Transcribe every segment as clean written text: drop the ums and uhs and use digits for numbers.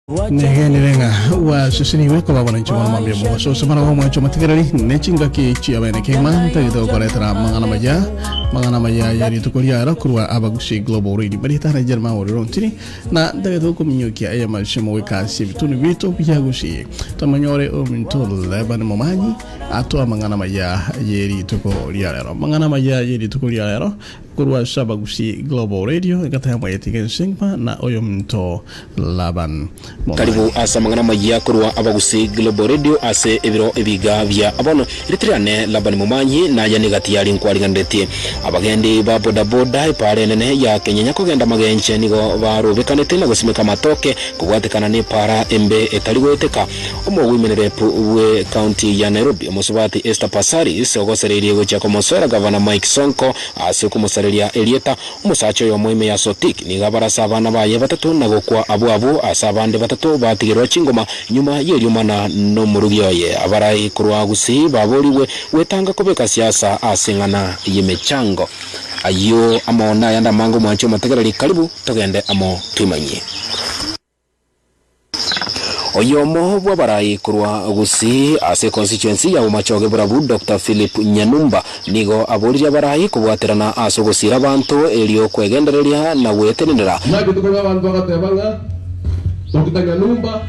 Negenire ng'a gwasusenigwe koba abananchi bono mambia mogaso ase omwana bw'omwancho omotegereri ne chingaki chi'abene kegima ntagete gokoretera amang'ana amaya amang'ana amaya ya rituko riaro korwa Abagusii Global Radio marieta ara Jeremiah Orero Ntiri na ntagete gokominyokia eyamasemo goika ase ebitunu bito bia Gusii tomonyore ominto Laban Momanyi atoe amang'ana amaya ye rituko ria rero amang'ana amaya ye rituko ria rero Korwa ase Abagusii Global Radio, egatebwa etiga ensengima na oyominto Laban Karibu Momanyi. ase amang'ana amayia korwa Abagusii Global Radio ase ebiro ebiga bia bono. Rieta riane Laban Momanyi, naye negati ya rinkwariganeretie. Abagendi ba bodaboda epaara enene ya Kenyenya kogenda Magenche nigo barobekanete na gosimeka amatoke kobwatekana nepaara embe etari goeteka. Omogoimenerepu bwe county ya Nairobi, Omosubati Esther Passaris, ogosereirie gochia komosoera Gavana Mike Sonko ase okomosareria erieta. Omosacha oyomo ime ya Sotik nigo abarase abana baye batato na gokwa abwo abwo ase abande batato batigerwa chingoma nyuma y'eriomana nomorugi oye. Abarai korwa Gusii baborigwe gwetanga kobeka siasa ase eng'ana y'emechango. Ayio amo nayande amange omwanche omotegereri karibu togende amo twimanyie. Oyomo bw'abarai korwa Gusii ase econstituency ya Bomachoge Borabu, Doctor Philip Nyanumba, nigo aboririe abarai kobwaterana ase ogosiira abanto erio kwegendereria na gwetenenera. Naki tokoigwa abanto bagateba ng'a Doctor Nyanumba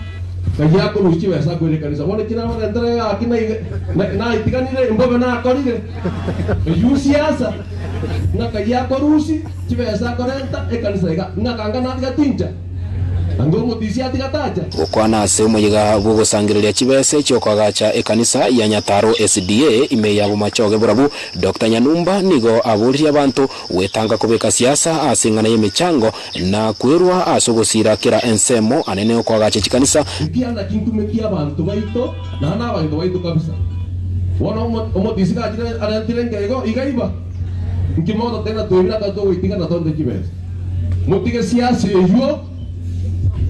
ng'ai akorusia chibesa akoira ekanisa. Bono ekio nabarentera egaki naitiganire imbobe nakorire eyio siasa ng'a kai akorusia chibesa akorenta ekanisa iga ng'a kanga natiga tincha. Anga omotisia atiga tacha. Gokwana ase omoyega bw'ogosangereria chibese chi'okoagacha ekanisa ya Nyataro SDA ime ya Bomachoge Borabu, Doctor Nyanumba nigo aboririe abanto gwetanga kobeka siasa ase eng'ana y'emechango na kwerwa ase ogosiira kera ensemo anene okoagacha chikanisa. Ekiagera chinkume chi'abanto baito, naende nabaito baito kabisa. Bono omotisia gachire arentire nkeigo igaiba, inki mogototebia twebire ekero togoitigana tonte chibesa? Motige siasa eyio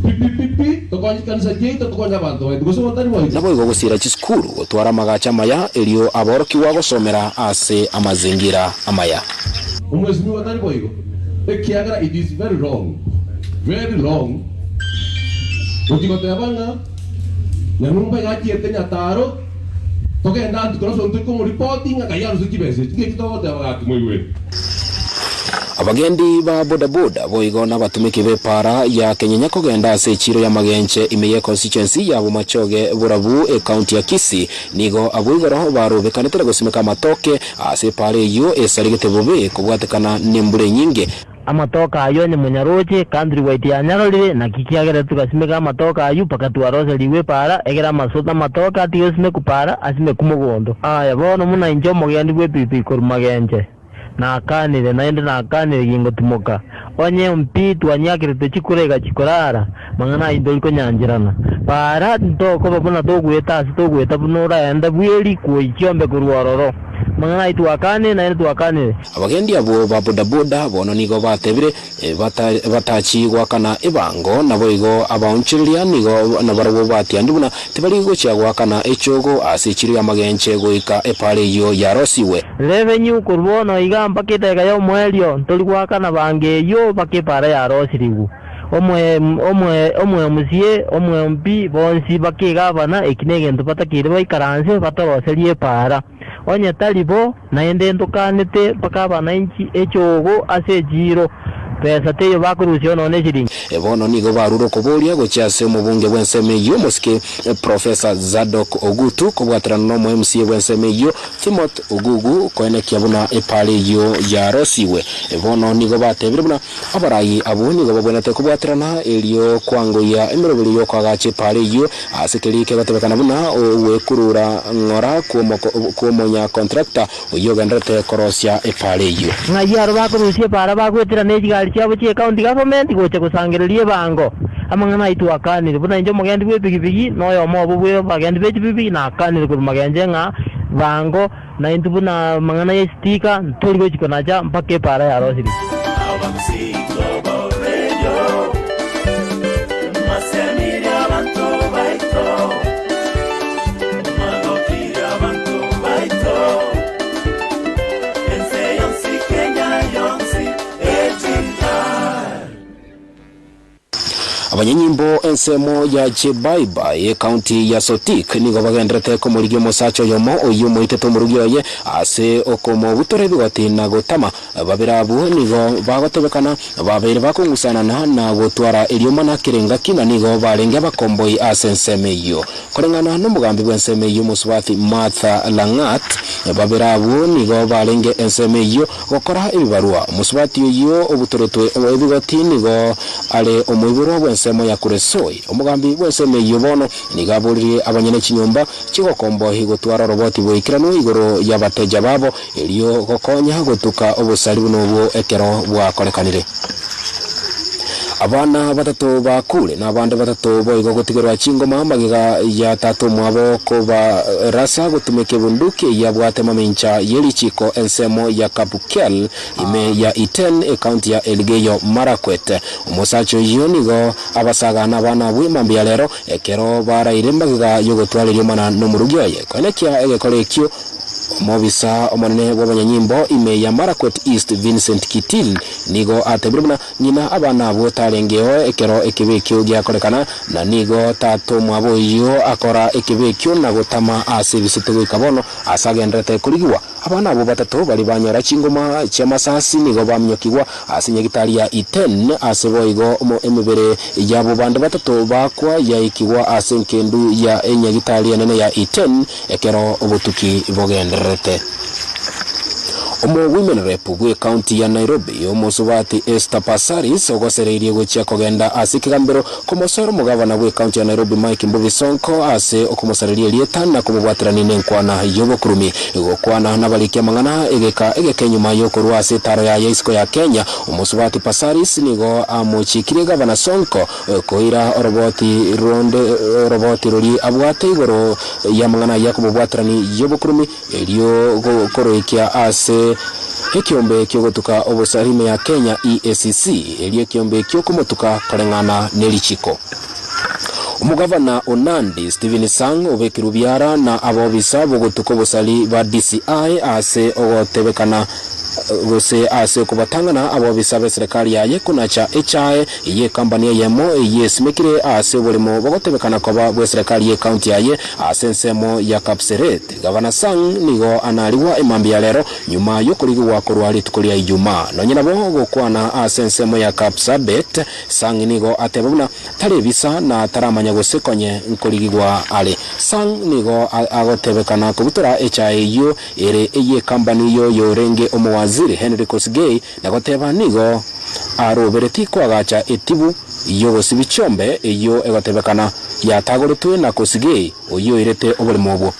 pi pi pi pi, tokonye chikanisa chiaito, tokonye abanto baito, gose motari boigo? Naboigo gosiira chisukuru gotwara amagacho amaya, erio aborokigwa gosomera ase amazingira amaya. Omwesimigwa tari boigo, ekiagera it is very wrong, very wrong gochia goteba ng'a Nyanumba iga achiete Nyataro, togende anti korwa ase intwe komoripoti ng'a kai aruse chibesa echi, ng'eki togoteba gaki moigwere. Abagendi ba bodaboda boigo nabatumiki b'epaara ya Kenyenya kogenda ase echiiro y'amagenche ime ye constituency ya Bomachoge Borabu ecounty ya Kisii nigo abwo igoro barobekanete na gosimeka amatoke ase epaara eyio esarigete bobe kobwatekana nembura enyinge. Amatoke ayio onye monyaroche, country white yanyarorire, naki kiagerete togasimeka amatoke ayio mpaka twaroserigwe epaara, egere amasoto amatoke atige gosimekwa paara, asimekwe mogondo. Aya bono buna inche omogendi bw'epikipiki korwa magenche, nakanire, naende nakanire gingotimoka. Onye mpi twanyiakerete chikura igachia korara, mang'ana ayio ntori konyancherana. Paara ntokoba buna togoeta ase togoeta buna oraende bweri kwoyia chiombe korwa ororo. Amang'ana ayio twakanire, naende twakanire. Abagendi abwo ba bodaboda bono nigo batebire batachi goakana ebango, naboigo abaonchoreria nigo nabarabwo batianire buna tibari gochia goakana echogo ase echiro y'amagenche goika epaara eyio yarosigwe. Revenue korwa bono iga mpaka edageka y'omoerio ntori goakana bango eyio mpaka epaara yarosirigwe. Omoemusie, omoempi, bonsi mpaka egavana, eki negento batakeire baikaranse batoroserie epaara. Onye tari bo, naende ntokanete mpaka abanainchi echogo ase echiiro, besa teiyo bakorusia nonya neshilingi. Bono nigo barure okoboria gochia ase omobunge bw'ensemo eyio omosike Professor Zadok Ogutu kobwaterana nomo MCA bw'ensemo eyio Timothy Ogugu koenekia buna epaara eyio yarosigwe. Bono nigo batebire buna Abarai abwo nigo babwenerete kobwaterana erio kwangoyia emeroberio y'okoagacha epaara eyio ase keria kegotebekana buna ogwekurura ng'ora kw'omonyakontrakta oyio ogendererete korosia epaara eyio. Ng'ai aro bakorusia epaara bagoetera ne chigari chiabo chie county government gocha gosangereria ebango? Amang'ana ayio twakanire, buna inche omogendi bw'epigipigi na oyomo obo bwe abagendi be chipigipigi nakanire korwa magenche ng'a bango Naintwe buna amang'ana y'esitiika ntori gochia konacha mpaka epaara yarosirwe. Abanyanyimbo ensemo ya Chebaibai, ecounty ya Sotik, nigo bagenderete komorigia omosacha oyomo oyio omoitete omorugi oye ase okomobutora ebigoti na gotama. Babere abwo nigo bagotebekana babeire bakong'usanana na gotwara eriomana kera engaki na nigo barenge abakomboi ase ensemo eyio. Koreng'ana nomogambi bw'ensemo eyio omosubati Martha Lang'at, babere abwo nigo barenge ensemo eyio gokora ebibarua. Omosubati oyio obutoretwe ebigoti nigo are omoiborwa bw'ensemo ya Kuresoi. Omogambi bw'ensemo eyio bono nigo aboririe abanyene chinyomba chi'ogokombohi gotwara oroboti boikeranu igoro y'abateja babo, erio gokonya gotuka obosari buna obwo ekero bwakorekanire. Abana batato bakure, na abande batato boigo gotigerwa chingoma magega ya tata omwabo kobarasa gotumeka ebunduki eyio abwate mamincha ye richiiko ensemo ya Kabukel ime ya Iten ecounty ya Elgeyo Marakwet. Omosacha oyio nigo abasagana abana abwo mambia rero ekero baraire magega yogotwara eriomana nomorugi oye. Koenekia egekora ekio Omobisa omonene bw'abanyanyimbo ime ya Marakwet East Vincent Kitil nigo atebire buna Ng'ina abana abwo tarengeo ekero ekebe ekio giakorekana, na nigo tata omwabo oyio akora ekebe ekio na gotama ase ebisete goika bono, ase agenderete korigigwa. Abana abwo batato baria banyora chingoma chi'amasasi nigo baminyokigwa ase nyagitari ya Iten, ase boigo emebere yabo bande batato bakwa yaikigwa ase enkendu ya enyagitari enene ya Iten ekero obotuki bogendererete. Omo-women rep bw'ecounty ya Nairobi, omosubati Esther Passaris ogosereirie gochia kogenda ase ekegambero komosoera omogavana bw'ecounty ya Nairobi Mike Mbuvi Sonko ase okomosareria erieta na komobwaterania nenkwana y'obokurumi. Gokwana nabariki amang'ana egeka egeke nyuma yokorwa ase etaro yaye isiko ya Kenya, omosubati Passaris nigo amochikirie gavana Sonko koira oroboti ronde oroboti roria abwate igoro y'amang'ana ayio akomobwaterania y'obokurumi Erio koroikia ase ekiombe ki'ogotuka obosari ime ya Kenya, EACC, erio ekiombe ekio komotuka koreng'ana nerichiko. Omogavana o Nandi, Stephen Sang, obekirwe biara na abaobisa b'ogotuka obosari ba DCI ase ogotebekana gose ase okobatang'ana abaobisa b'eserekari yaye konacha echae y'ekambani eyemo eyio esimekire ase oboremo bogotebekana koba bw'eserekari y'ecounty yaye ase ensemo ya Kapseret. Gavana Sang nigo anarigwa emambia ya rero nyuma y'okorigigwa korwa rituko ria Ijumaa. Nonye nabo gokwana ase ensemo ya Kapsabet, Sang nigo ateba buna tari ebisa na taramanya gose konye nkorigigwa are. Sang nigo agotebekana kobutora echae eyio ere ey'ekambani y'oyorenge omowaziri Henry Kosgei na goteba nigo arobereti koagacha etibu y'ogosibia chiombe eyio egotebekana yatagoretwe na Kosgei oyio oirete oboremo obwo.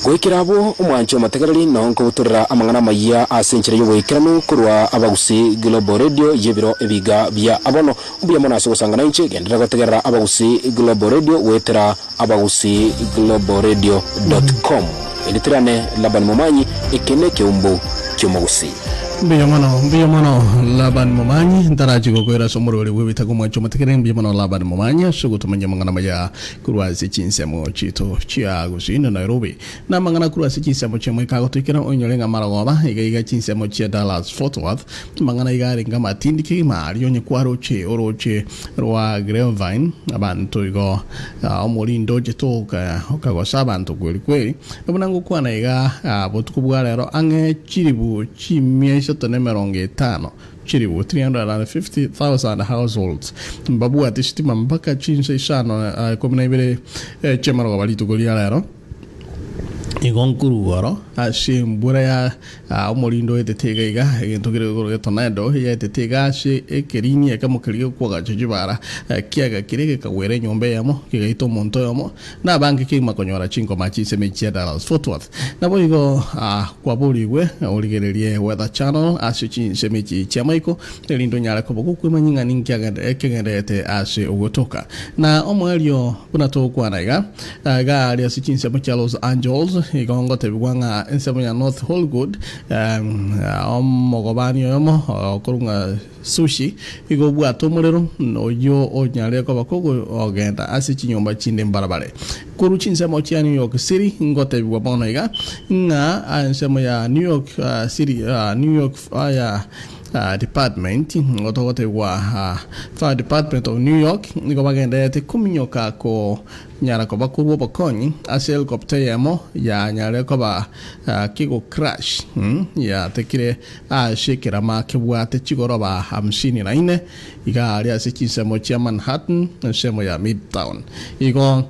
Goikera abwo, omwanche omotegereri nao nkobutorera amang'ana amayia ase enchera y'oboikeranu korwa Abagusii Global Radio y'ebiro ebiga bia bono. Mbuya mono ase ogosanga nainche, genderera gotegerera Abagusii Global Radio goetera abagusiiglobalradio dot com. Erieta riane Laban Momanyi, eke nekeumbu ki'omogusii. Mbuya mono, mbuya mono Laban Momanyi, ntarachi gokoira ase omorweri bw'ebitaka omwanche omotegereri, mbuya mono Laban Momanyi ase ogotomanyia amang'ana amaya korwa ase chinsemo chiaito chia Gusii na Nairobi, na amang'ana korwa ase chinsemo chia moika agotoikera oinyore ng'a marogoba iga iga chinsemo chia Dallas Fort Worth, amang'ana iga arenge amatindi kegima aria onye kwaroche oroche rwa Grapevine abanto igo omorindo ochete okagosa abanto kweri kweri, na buna ngokwana iga botuko bwa rero ang'e chilifu chimia isato na emerongo etano, chilifu 350,000 households, mbabwate sitima mpaka chinsa isano na ikomi na ibere chi'amarogoba rituko ria rero. Igo nkorua oro ase embura ya omorindo oetete iga iga, egento kere igoro getornado yaetete iga ase ekerini ekemo keria gekwagacha chibara, kiaga keria gekagwera enyomba eyemo, kegaita omonto oyomo, na abange kegima konyora chinkoma chinsemo chia Dallas Fort Worth. Naboigo kwaborigwe origererie Weather Channel ase chinsemo echi chi'amaiko, erinde onyare koba gokwemanyia ng'a ninki kegendererete ase ogotoka. Na omoerio buna togokwana iga, Iga aria ase chinsemo chia Los Angeles, igo ngotebigwa ng'a ensemo ya North Hollywood, omogobani oyomo okorwa ng'a sushi igo obwate omorero, oyio onyare koba kogogenda ase chinyomba chinde mbarabare. Korwa chinsemo chia New York City ngotebigwa bono iga ng'a ensemo ya New York City, New York ya. Department nigo togotegwa Fire Department of New York nigo bagendererete kominyoka konyara koba korwa obokonyi ase helicopter eyemo yanyarire koba kego crash yatekire ase ekerama kebwate chigoroba hamsini na ine iga aria ase chinsemo chia Manhattan ensemo ya Midtown igo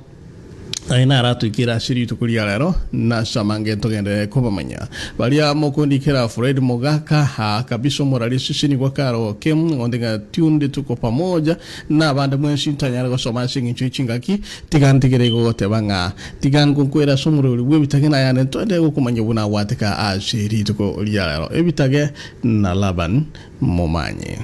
Aye naratoikere ase rituko ria rero, na ase amange ntogenderere kobamanya. Baria mokondikera Fred Mogaka, aa kabisa omorari sesenigwa karaoke, onde ng'a tunde tuko pamoja, na abande mwensi ntanyare gosoma ase eng'encho ye chingaki, tiga ntigere igo goteba ng'a tiga ngonkwere ase omorweri bw'ebitage na ayande ntoenderere gokomanya buna agwateka ase rituko ria rero. Ebitage na Laban momanye.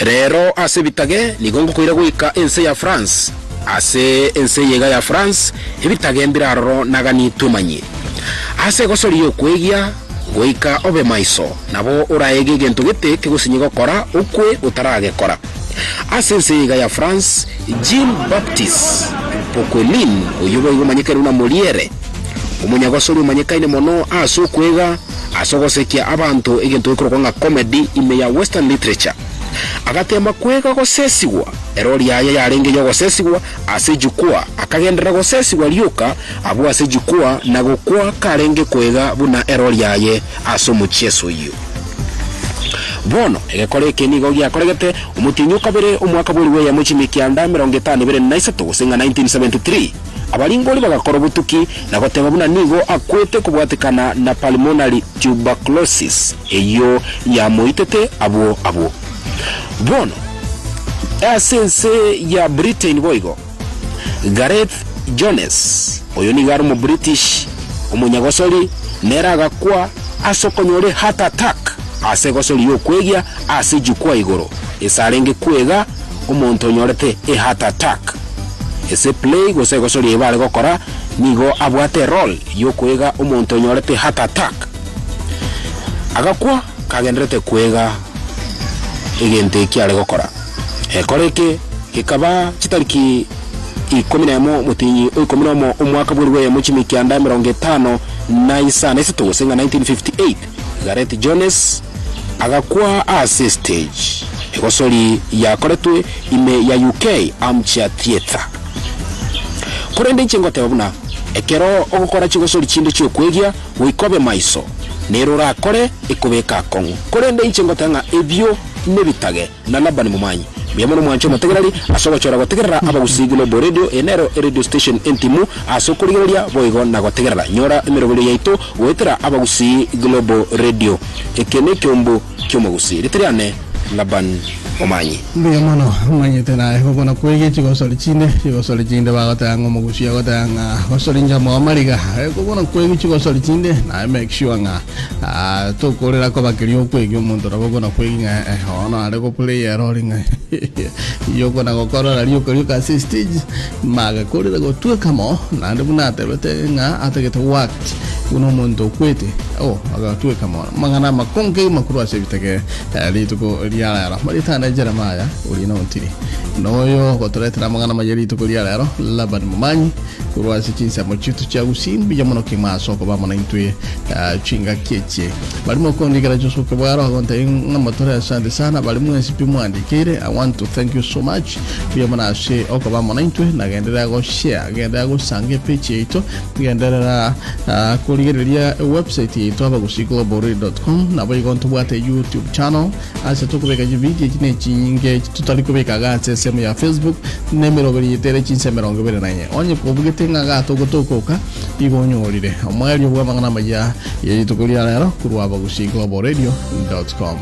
Rero ase ebitage nigo ngokoira goika ense ya France. Ase ense eye iga ya France ebitage mbire aroro naganitwe manye. Ase egosori y'okwegia goika obe maiso, nabo oraege egento gete kegosinye gokora okwe otaragekora. Ase ense eye iga ya France, Jean Baptiste Poquelin oyio boigo omanyekaine buna Moliere, omonyagosori omanyekaine mono ase okwega, Ase ogosekia abanto egento gekorokwa ng'a comedy ime ya Western literature. Agateema kwega gosesigwa, erori yaye yarenge y'ogosesigwa ase ejukwaa, akagenderera gosesigwa rioka abwo ase ejukwaa na gokwa karenge kwega buna erori yaye ase omochieso oyio. Bono egekora eke nigo giakoregete omotienyi o kabere omwaka bw'elifu eyemo chimia kianda emerongo etano ebere na isato gose ng'a 1973. Abaringori bagakora obotuki na goteba buna nigo akwete kobwatekana na pulmonary tuberculosis eyio yamoitete abwo abwo. Bono ase ense ya Britain boigo, Gareth Jones, oyo nigo are omobritish omonyagosori, nere agakwa ase okonyora eheart attack ase egosori y'okwegia ase ejukwaa igoro ase arenge kwega omonto onyorete eheart attack. Ase play gose egosoria eye bare gokora nigo abwate erole yokoega omonto onyorete heart attack agakwa kagenderete koega egento eki are gokora. Ekora eke gekaba chitariki ikomi na emo omotienyi o ikomi na omo omwaka bw'elifu eyemo chimia kianda emerongo etano na isano isato gose ng'a 1958. Gareth Jones agakwa ase estage egosori yakoretwe ime ya UK Armchair Theatre. Korende inche ngoteba buna ekero ogokora chigosori chinde chi'okwegia goika obe maiso, nere orakore ekobeka akong'u. Korende inche ngoteba ng'a ebio nebitage. Na Labani momanyi. Mbuya mono mwanche omotegereri ase ogochora gotegerera Abagusii Global Radio, eye nero eradio station entimu ase okorigereria boigo na gotegerera. Nyora emeroberio yaito goetera Abagusii Global Radio. Eke nekeombo ki'omogusii. Rite riane Laban Momanyi. Mbuya mono manyete naye gokona kwege chigosori chinde chigosori chinde bagoteba ng'a omogusi agoteba ng'a gosori njamo amariga gokona kwege chigosori chinde naye make sure ng'a Aa, tokorera koba keria okwegia omonto nabo okona kwegi ng'a eh, ono are goplay erori ng'a yokona gokorora rioka rioka ase estage magakorera gotweka mo naende buna atebete ng'a atagete goact buna omonto okwete oh agatweka mono amang'ana amakonge kegima korwa ase ebitege eh, rituko ria rero maritana Jeremiah oria nontiri noyo ogotoretera amang'ana amaya rituko ria rero Laban Momanyi Korwa ase chinsemo chiaito chia Gusii mbuya mono kegima ase okoba amo naintwe chingaki echi. Baria mokondikera chisuke bwaro agontebia ng'a motore asante sana baria mwensi pi mwandikeire I want to thank you so much mbuya mono ase okoba amo naintwe na genderera go share genderera gosanga epage yaito genderera korigereria ewebsite yaito abagusii.global.com nabo igo ntobwate YouTube channel Ase tokobeka chividio echi ne chinyinge echi totari kobeka iga ase ensemo ya Facebook, na emeroberi yaito ere chinsa 24. Onye kobugete ng'a iga togotokoka, igo onyorire omoerio bw'amang'ana amayia ye rituko ria rero korwa abagusii global radio dot com.